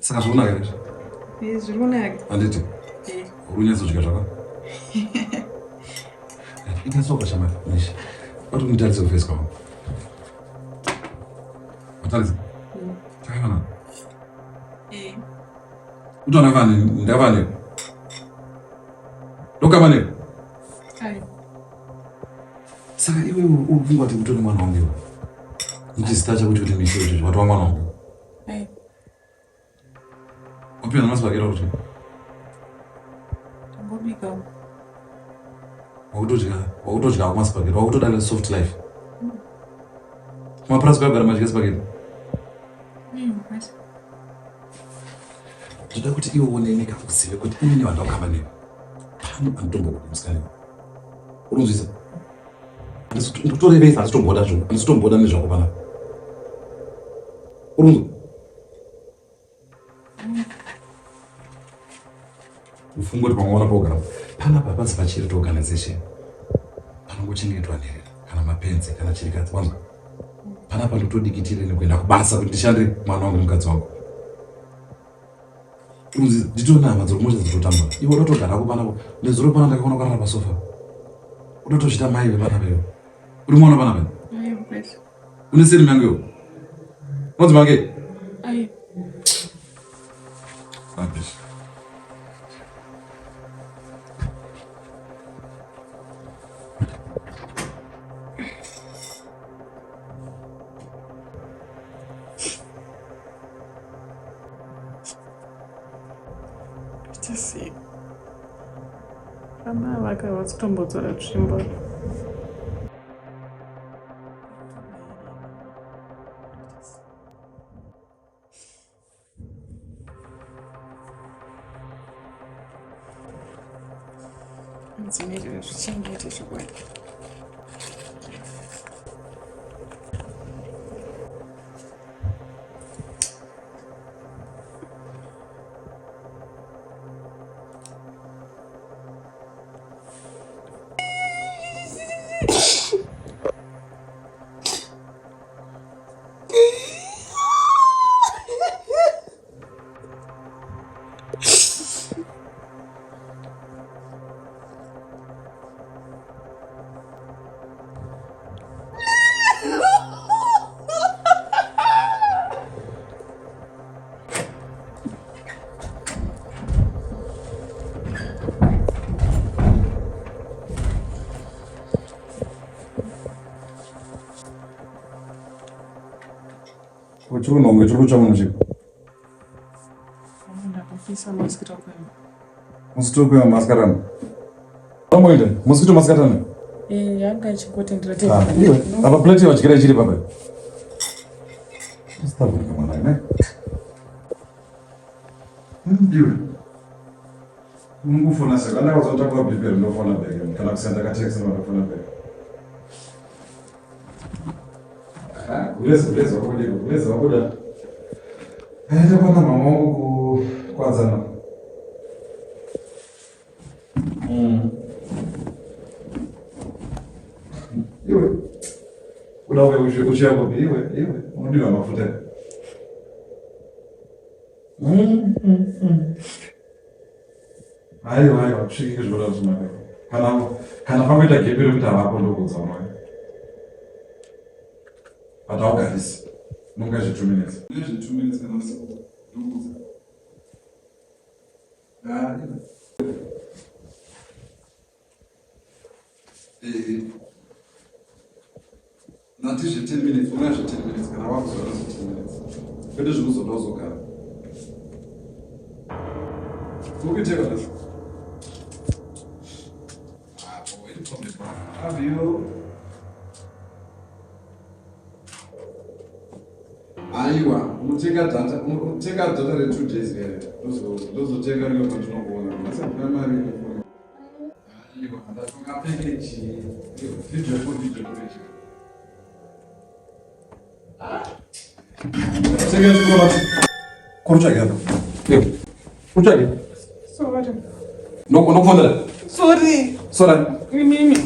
Saka zvikunaka here? Eh, zviri kunaka. Handiti? Eh. Uri kunyatsodya zvaka? Ita soka shamari. Nish. Wati unitarise kuface kwako. Watarisa? Takafanana. Eh. Utaona fani ndakafanana. Ndokafanana. Ai. Saka iwe uri kufunga kuti utori mwana wangu iwe. Niti zita chako chekuti Misho ichocho watova mwana wangu. Ai. Wapinda masipakera kuti Tambobika. wakutodya wakutodya kumasipakera wakutoda soft life. Kumapurasi kwagara madya sipakera. What? Ndoda kuti iwe uone ka uzive kuti inini vanhu vakukamba newe. Pano anditombokuda musikana iwe. Urunzwisa? Ndikutorevesa handitomboda zvo. Handitomboda nezvako panapa. Urunzwa? Ufunge kuti pamwe waona pogara panapa hapasi pacharity organization panongochengetwa nherera kana mapenzi kana chirikadzi wanzwa panapa ndotodikitire nekuenda kubasa kuti ndishande mwana wangu mukadzi wangu unzi nditori nehama dziri kumusha dzitotambura iwe unotogarako panapa nezuro pana ndakaona ukarara pasofa unotozvita mai vepanapa iwe uri mwana panapa Ai, kwete. une seri mangu iwe unonzi mange Ai. Rubbish. Chasi. Vana vaka vasitombodzora tsvimbo. Dzimirire zvichengete chokwadi. Chiri kunhonge chiri kutsva muno chiko. Ndakufisa mosquito coil. Mosquito coil masikatana. Vamoita mosquito masikatana. Eh, yanga ichingoti Ah, ndiratidza. iwe apa plate yawadyira ichiri papa. Stubborn mwana ne. Iwe. Ungufona saka ndakazotanga bhipi ndofona back kana kusenda katext ndofona back. Ah, gulezi gulezi wakudiko gulezi wakuda. Aenda kwana mama wangu kukwadzana. Iwe. Kuda uye uchiya kupi iwe iwe unodiwa mafuta. Aiwa aiwa kusvikike zvinoda zvinaka. Kana kana pangoita gepi rekuti havapo ndokudza mwana. But haugarisi. Unonga zve 2 minutes. Zve 2 minutes kana usiku ndokudza. Ah, iwe. Eh. Nati zve 10 minutes, una zve 10 minutes kana wakuzora zve 10 minutes. Kwete zvekuzoda uzogara. Ukuiteka nhasi? Ah, wait for me, bro. Love you. Aiwa, unotenga data, unotenga data re 2 days here. Ndozotenga rimwe pandinokuona. Nhasi handina mari yekufona. Aiwa, ndatonga package. Video for video package. Tenga chikora. Kurutsvage apa. Iwe. Kurutsvage. Sorry. Ndokufonera. Sorry. Sorry. Mimi.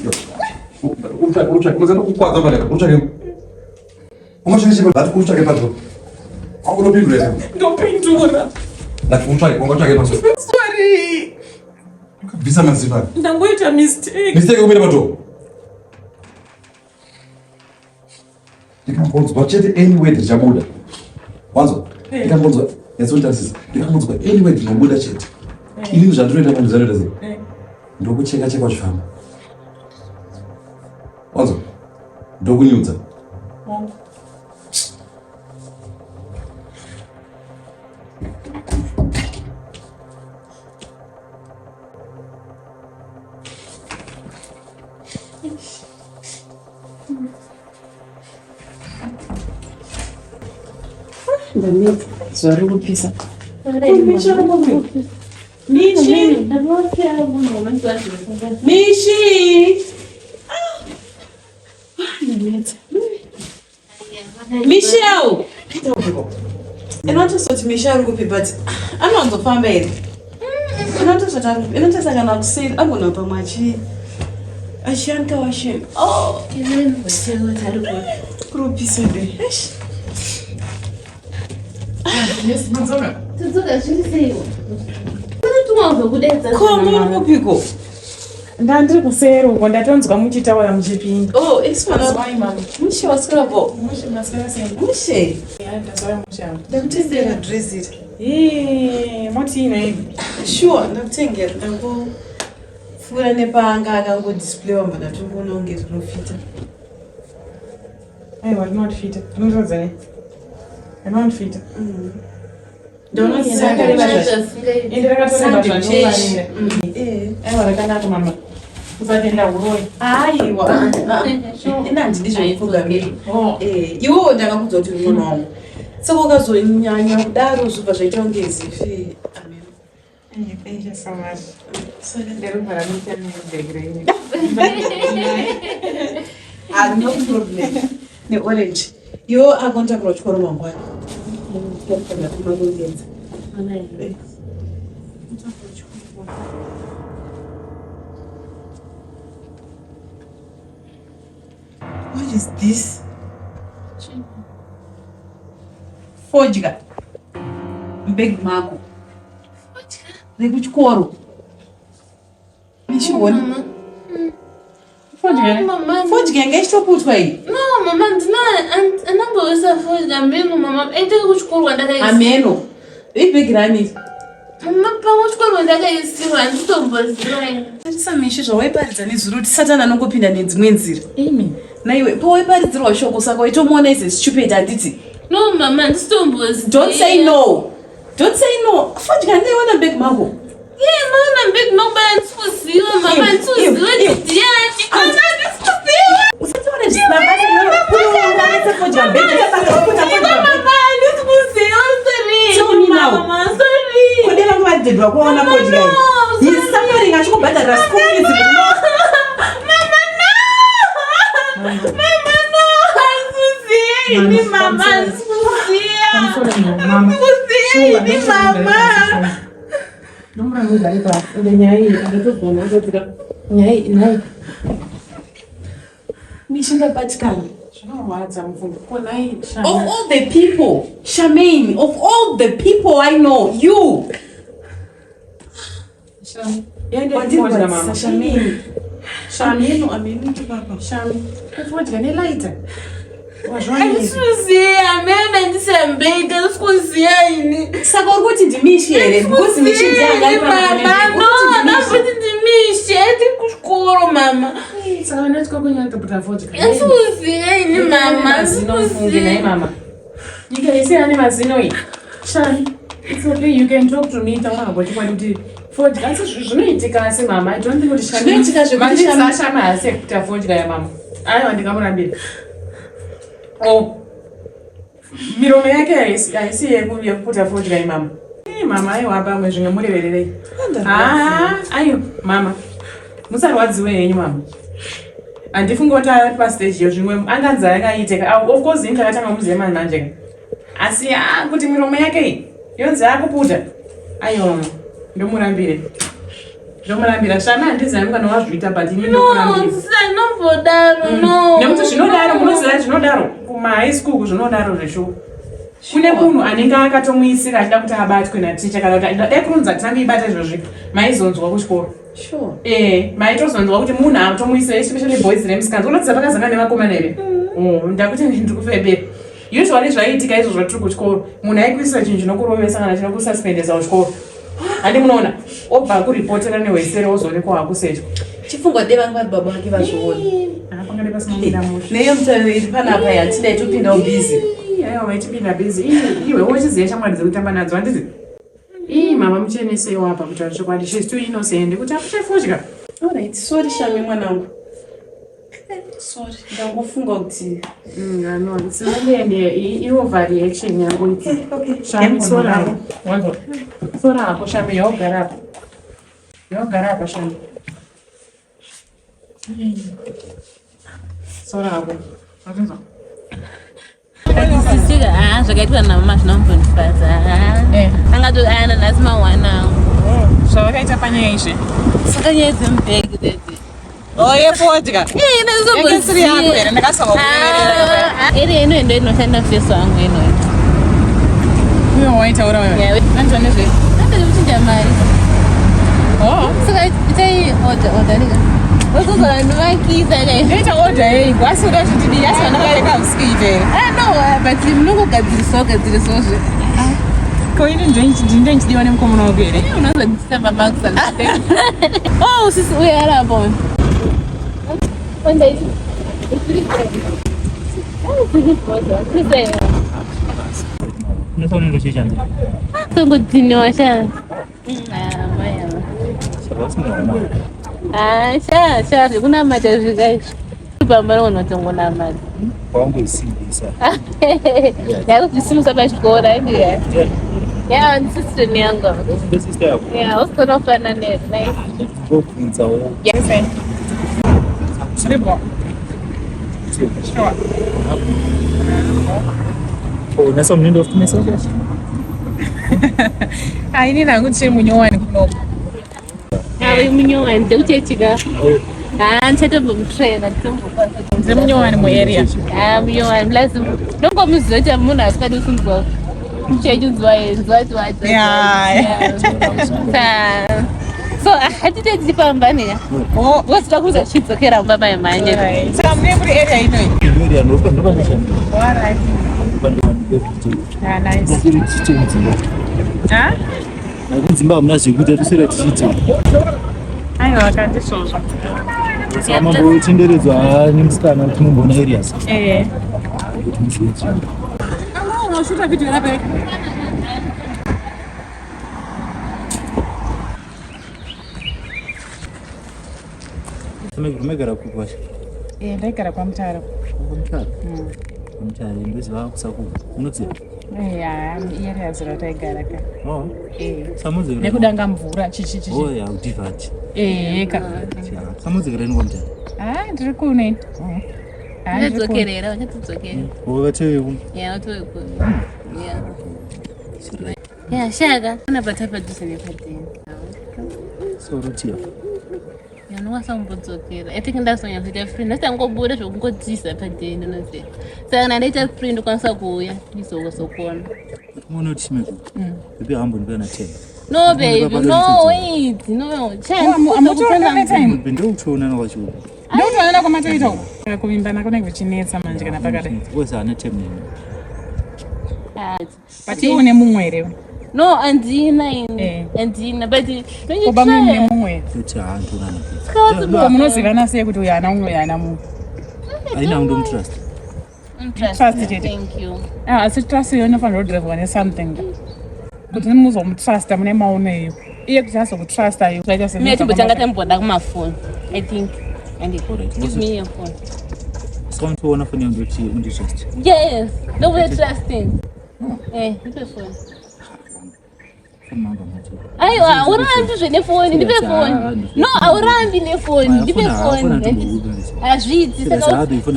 Kurutsvage, kurutsvage. Unoziva ndokukwadza panapa. Kurutsvage. Ungatsvage chipo, ndati kurutsvage pacho. Unopindura here? Ndopindura. Like untsvage, ungatsvage paso. Sorry. Ukabvisa mazipa. Ndangoita mistake. Mistake kumira pato. Ndikangonzwa chete any word richabuda. Wanzwa? Eh. Ndikangonzwa, nyatsotarisisa. Ndikangonzwa any word rinobuda chete. Eh. Inini zvandinoita pano zvanoita sei? Eh. Ndokucheka cheka uchifamba. Wanzwa? Ndokunyudza. Wangu. Ndamedza zuva riri kupisa. Michi. Michi. Ndamedza. Michelle. Inotosoti Michelle ari kupi but anowanzofamba here? Inotosoti ari kupi? Inotosangana kuseri agona pamwe achi achiyanika washeni. Oh, kurupisa be. Eish. Ko muri kupiko? Ndandiri kuseri uko ndatonzwa muchitaura muchipinda. Oh, excuse Mazwai mama. Mushe waswera bo. Mushe maswera sei? Mushe. Ya ndazwai mushe wangu. Ndakutengera dress iri. Eh, moti ino ivi. Sure, ndakutengera ndangopfuura nepanga akangodisplay wamba ndatongoona kunge rinofita. Aiwa rinondifita. Rinoratidza nei? Rinondifita. Ndaona Ende rakatoreba Sunday church. zvandinofarira. Eh. Aiwa rakanaka mama. Usatenda huroyi. Aiwa. Ina handidi zvekupfugamira. Oh. Eh, iwewo ndakakudza kuti uri mwana wangu. Saka ukazonyanya kudaro zvobva zvaita kunge zifi. Amen. Thank you so much. Saka Nderubva ramuita nebhegi renyu. ah, no problem. Neorange. Iwo akontakura chikoro mangwana. Ndakumarongedza. What is this? Fodya. Mubhegi mako. Rekuchikoro. Michiona. Fodya. Fodya yanga ichitoputwa iyi. No, mama, ndina andamboisa fodya meno mama. Endeke kuchikoro kwandakaisirwa. Ameno. Ibhegi rani iri? Mama, pamwe kuchikoro kwandakaisirwa handitomboziva ini. Tarisa Mishi zvawaiparidza nezuro kuti Satani anongopinda nedzimwe nzira. Imi. Naiwe pawaiparidzirwa shoko saka waitomuona as a stupid handiti? No, mama, handitomboziva. Don't say no. Don't say no. Fodya ndaiona mubhegi mako. Yeah, mama, mbegi mako baya handisikuziva, mama, Ew, handisikuziva ew, ew. kuti ndiani. Mama, handisikuziva. Usataura zvisina basa iwewe. Kunowanisa fodya mubhegi. Usataura fodya mubhegi. Mama, handisikuziva, sorry. Tell me now. Mama, sorry. Kode vangu vadhedhwa kuona Mama, fodya iyi. no. He's suffering achikubhadharira school fees. Mama, no. Mama, no. Handikuziva ini, mama, handikuziva. Mama. Handikuziva ini, mama. Ndomurambidza ipapo. Ende nyaya iyi ndatozoona kutodzika nyaya iyi nhai. Mishi ndabatikana. Zvinorwadza mubvunzo. Ko nhai Of Shana. all the people, Charmaine, of all the people I know, you. Shana. Yende fodya Wandirwadzisa mama. Charmaine. Shana. Ameno, ameno topapa. Shana. Kufodya nelaita. Wazviwanei? Handikuziva, mena handisambeki, handikuziva ini. Saka uri kuti ndimishi here? Because Mishi ndiye anga ari Mama, pano. no, ndamboti ndimishi, ati kuchikoro mama. Saka vanoti kwakunyanya kuputa fodya. Handikuziva ini mama, Mazino mfunge nhai handikuziva. mama. Nyika yese yane mazino iyi. Shani, it's okay you can talk to me taura hako chokwadi kuti fodya asi zvinoitika asi mama I don't think kuti Shani Zvinoitika zvekuti Mandisa Shani- Shani haasi ekuputa fodya yamama. Aiwa ndingamurambira. Oh. Miromo yake haisi yekuputa fodya imama. Eh mama aiwa pamwe zvimwe murevererei. Ah, ayo mama. Musarwadziwe henyu mama. Handifungi kuti ari pastage iyo zvimwe anganzi akaiteka. Ah, Of course ini ndakatanga kumuziva manje ka. Asi ah, kuti miromo yake iyi yonzi akuputa. Aiwa mama, ndomurambire. Ndomurambira. Shana handizivi kana wazviita but ini No, ndokurambira. ndinombodaro, no. Nekuti zvinodaro munoziva zvinodaro kuma high school zvinodaro zveshuwa. Kune munhu anenge akatomuisira achida kuti abatwe naticha kana kuti dai kunonzi hatinangoibata izvozvi maizonzwa kuchikoro. Sure. Eh, maitozonzwa kuti munhu atomuisira especially boys remusikanzi unodzidza pakazanga nevakomana here? Oh, ndakuti ndiri kufebera. Usually zvaiitika izvozvo tiri kuchikoro munhu aikuisira chinhu chinokurovesa kana chinokususpendesa kuchikoro. Handi munoona obva akuripotera nehwesere wozoonekwa wakusechwa. Chifungwa dai vanga vari baba vake vazviona. Ah, pangade pasina kubuda mushe. Neiyo mitauro iri panapa yatidai topindawo busy. Ii, Aiwa vaitipinda busy. Ii, Iwe wochiziva shamwari dzekutamba nadzo handizi? Ii mama muchenesewo apa kutaura chokwadi she's too innocent kuti apute fodya. Alright, sorry Shami mwanangu. Sorry, ndangofunga kuti No, it's only an i-overreaction yangu idzi. okay. Shami, sora hako. Wanzwa? Sora hako Shami, yaugara apa. Yaugara apa Shami. Sora hako. Wazinzwa? Sisika, ah, zvakaitwa namama zvinombondifadza. Eh. Angato ana nhasi mawana angu. Zvavakaita panyaya izvi. Saka nyaya dzemubhegi dzedzi. Oh, yefodya. Eh, Yanga isiri yako here? Ndakasonga kuverenga. Iri ino ndo inoshanda feso angu ino. Uyo waitaura wewe. Yeah. Anzwa nezvei? Ndapedza kuchinja mari. Oh. Saka itai order order nika. Wozozora ndovakisa kai. Ndoita order yei? Asi uda kuti ndidii? Asi vana vaireka hausikuita here? Ah no, but munongogadzirisawo gadzirisawo zve. Ko ini ndinonchidiwa nemukomana wako here? Unozondisa mamarks Oh, sisi uye arapo. Onda isi. Songodiniwa sha. Ah, sha sha zvekunamata zvika izvi. Pambano unotongonamata. Wangoisimbisa. Ndakuzvisimusa pachikoro ndiye. Yeah, ndisisiteni yangu. Ndosista yako. Yeah, usitonofanana ne. Ndobvunzawo. Zviripo. Sure. Oh, nasa munendo wafutumisa chacho. Ah, ini nangu ndichiri munyowani kunoku. Ave munyowani ndekuchechika. Ah, ndichatombomutraina nditombokwanisa. Ndiri munyowani muarea. Ah, munyowani lazima. Ndongomuziva kuti munhu asikadi kusunzwa. Muchechinzwa nzwa nzwa nzwa. Yeah. So hatite tichifamba neya. Oh. Because takuza tichidzokera kumba mai manje. Alright. Saka mune muri area inoi? Ndori anopa ndopanoshanda. Alright. Ah, nice. Ndasiri tichiite mudzimba. Ah? Nakudzimba hamuna zvekuita toswera tichiite. Aiwa kandizvozvo. Saka mambotenderedzwa nemusikana kuti mumboona areas. Eh. Kuti muzive nzvimbo. Unoshuta video rape. Maigara kupi kwacho? Eh, ndaigara kwaMutare. Kwamutare. Kwamutare ndoziva kusaku. Unoziva? Eh, ah, area zero taigara ka. Oh. Eh. Samudzikira. Nekudanga mvura chichi chichi. Oh, ya udivert. Eh, ka. Samudzikira ni kwamutare. Ah, ndiri kuno ini. Ah, ndiri kuno. Uchadzokerera, uchatodzokera. Oh, vatewe Yeah, utove kuno. Yeah. Yeah, shaka. Kana patapadhuze nepadeni. Sorotia. Ndinokwanisa kumbodzokera. I think ndazonyatsoita free. Ndasangobuda zvekungodzisa padeni unoziva. Saka kana ndaita free ndokwanisa kuuya ndizokuzokona. Unoona kuti chimeko. Bibi hambo ndipana 10. No baby, no wait, no. Amutoona netime. Bibi ndokutoonana kwacho. Ndokutoonana kwamatoita uko. Kuvimbana kunenge kuchinetsa manje kana pakadai. Because haana time neni. But iwe une mumwe here? No, andina ini. Eh. Andina but Kuba mune mune mumwe here? Kuti haantoonana. Ko munozivana sei kuti uyu haana mumwe uyu haana mumwe? Haina undomutrust. Trust chete. Thank you. Ah, asi trust iyo inofanirwa kudhirevhwa nesomething. Kuti muzomutrusta mune maono iyo. Iye kuti azokutrusta iyo. Zvaita Mina timbotanga tamboda kumafoni. I think. And Alright. give me your phone. Saka unotoona foni yangu ndoti unditrust. Yes, no we're trusting. Eh, ndipe phone. Foni mangu amatora. Aiwa, haurambi zve nefoni, ndipe phone. No, haurambi nefoni, ndipe phone. Hazviiti. Saka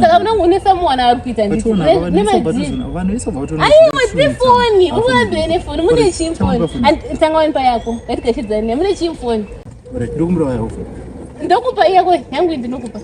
saka unongoone someone ari kuita nditi. Nemadzini. Vanhu vese vatoona. Aiwa, ndipe phone. Urambe nefoni. Mune chii phone? Tanga wanipa yako. Ngatigashidza mune chii phone? Alright, ndokumbira waya ofo. Ndokupa yako yangu ndinokupa.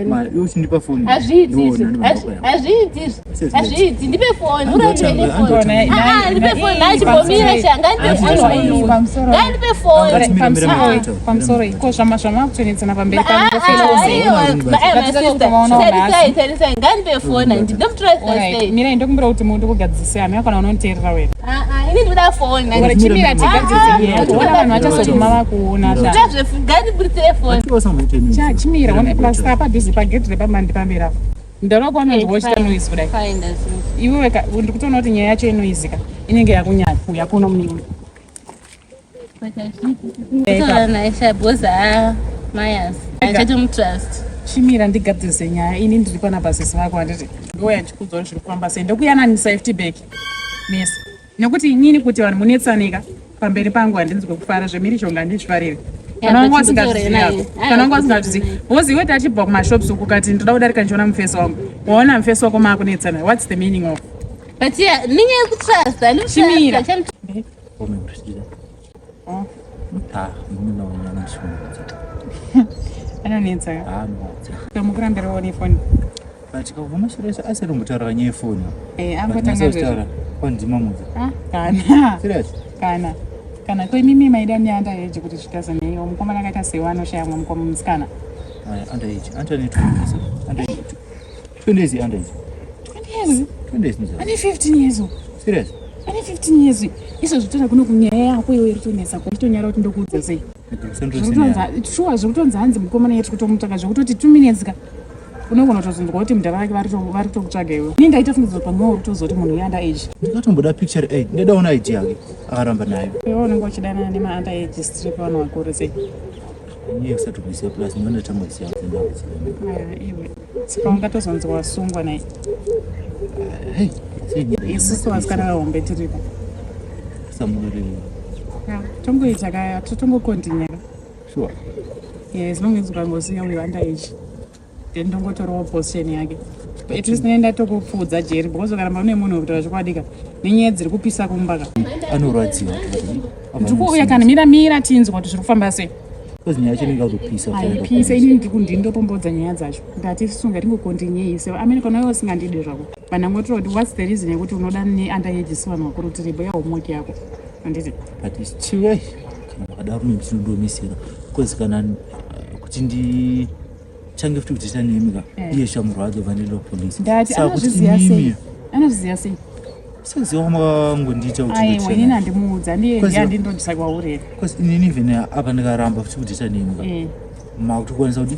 Ma, iwe uchindipa foni. Hazviiti Ndiwo, izvi. nani Hazvi- vandopa Hazviiti izvi. Says Hazviiti. Ndipe foni. Andochanga, Urambire nefoni. andochanga. Ah, ah, ndipe foni. Ngachimbomira cha. Ngandipe foni. Pamusoro. Ngandipe foni. Ngatimire, mire, mire, mire. Pamusoro iko zvama zvamakutonetsana pamberi Ah, ah, pangu. aiwa. Aiwa, my sister. Tarisai, tarisai. Ngandipe foni. Ndomutrust sei. Mirai ndokumbira kuti munhu ndikugadzise hama kana unonditeerera wena. Ah, ah, ini ndinoda foni. Ora chimira Ah, tigadzise ah, nyaya. Ona vanhu vachazoguma vakuona sha. Ndazve ngandibuditsire foni. Cha chimira one plus padhuze pagedhi repamandi pamberi apo. Ndaro kwanonzwa uchita noise kudai. Fine, ndazvinzwa. Iwewe ka ndikutoona kuti nyaya yacho inoizika inenge yakunyanya kuuya kuno munini. Kutaura naye sha because ah, Mayas. Handichatomutrust. Chimira ndigadzirise nyaya ini ndiri panapa sisi vako handiti ndouya ndichikuudza kuti zviri kufamba sei ndokuyananisa FT back mese nekuti inini kuti vanhu munetsanika pamberi pangu handinzwe kufara zvemhirizhonga handizvifariri. Kana wanga but usingazvizivi ndikutaura hako naye. kana wanga usingazvizivi because iwe tachibva kumashops uku ukati ndoda kudarika ndichiona mufesi wangu waona mufesi wako maakunetsana what's the meaning of But yeah, nenyaya yekutrust, handimutrust, Chimira. handichamutrust. Foni procedure. Oh. Ah, munoona unoshungurudza. Anonetsa. Ah, no. Tomukurambirawo nefoni. But kubva mashure ese asiri kumbotaura nyaya yefoni. Eh, But angotanga nasa zvezvo. kutaura kwandima mudza. Ah, kana. Serious? Kana. Kana ko imimi maida neanda age kuti zvikazoneiwo mukomana akaita sewe anoshaya mumwe mukoma musikana. Aya, under age. Under age 20 years. Under age. 20 years under age. 20 years. 20 years ndizvo. Ane 15 years. uyu. Serious? Ane 15 years. Izvo zvitoita kuno kunyaya yako iwe iri kutonetsa ko uchitonyara kuti ndokuudza sei. Sandro Shuwa zviri kutonzi hanzi mukomana yetiri kutomutsvaga zvekutoti 2 minutes ka. Unogona kutozonzwa kuti mudhara vake vari kutokutsvaga iwe. Ini ndaita fungidzo pamwe uri kutozoti munhu uyu under age. Ndakatomboda picture 8. Ndadaona ID yake. Akaramba nayo. Iwe unenge uchidanana nema under age strip vanhu vakuru sei. Iye kusatokuziva plus ndinoona tangoziva kuti Aya, iwe. Saka ungatozonzi wasungwa naye. Hey, sei Isusu vasikana vahombe tiripo. Samuri. Tongoita kaya, totongokontinya. Sure. Yeah, as long as ukangosiya uyu under age. Then tongotorawo position yake. At least nenda tokupfuudza jeri because ukaramba une munhu wekutaura chokwadi ka nenyaya dziri kupisa kumba ka. Anorwadziwa. Ndikuuya kana mira mira tinzwa kuti zviri kufamba sei. Because nyaya yacho inenge yakutopisa. Aipisa inini ndiri kundindopombodza nyaya dzacho. Ndatisunga tingokontinyei se amene kana iwe usingandidi zvako. Vanhu vangotora kuti what's the reason yekuti unoda ne under age si vanhu vakuru tiripo ya homework yako. Handiti? But it's true, eh, kana makadaro ndinodomisira because kana kuti ndichange futi kuti chanemi ka iye shamurwadza bva ndienda kupolisi. Ndati Saka kuti anozviziva sei? imimi Anozviziva sei? saziva kwamakangondita kuti Aiwa nditye inini naye. handimuudza ndiye Because- handindodisa kwauri here. Because inini even apa ndikaramba futi kuti chanemi ka Eh. makutokwanisa kuti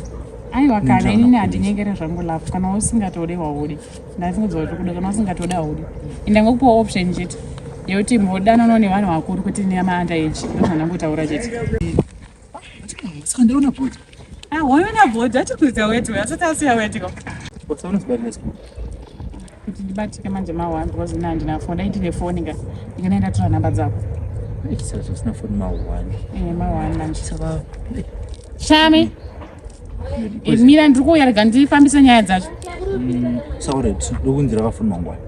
Aiwa kana Ndinotaura inini napolisi. handinyengere zvangu love kana usingatode haudi. Ndafungidzwa kuti kuda kana usingatode haudi. Indangokupa option chete yekuti mbodananawo nevanhu vakuru kuti nema under age ndozvandangotaura chete. Saka ndaona bhodhi. Ah, waiona bhodhi achikuita weti uyo asati asiya weti ko. Usaona zibarira sei? Kuti ndibatike manje ma1 because ini handina foni dai ndine foni ka ndingadai ndatora namba dzako. Eh, saka zvisina foni ma1. Eh, ma1 manje. Saka eh, Shami. Eh, Mira ndiri kuuya rega ndifambise nyaya dzacho. Saka alright, ndokunzira kafoni mangwana.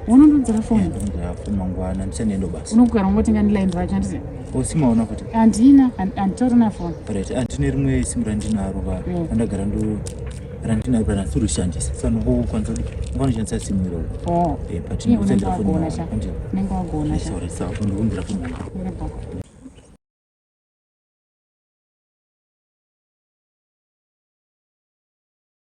Unondodzora foni. Ndokunzira kafoni mangwana ndichandienda basa. Unogara ungotenga ndiline racho handiti? Usimaona futi. Handina, handitorina foni. Right, andine rimwe simu randinaro ka randagara ndo randinaro pana ndiri kushandisa. Saka ndongokwanisa kuti ndinganoshandisa simu iroro. Oh. Eh, but Iye ndinokusendera unenge foni wagona mangwana. sha. Unenge wagona sha. Sorry, saka ndokunzira foni mangwana. Uripo.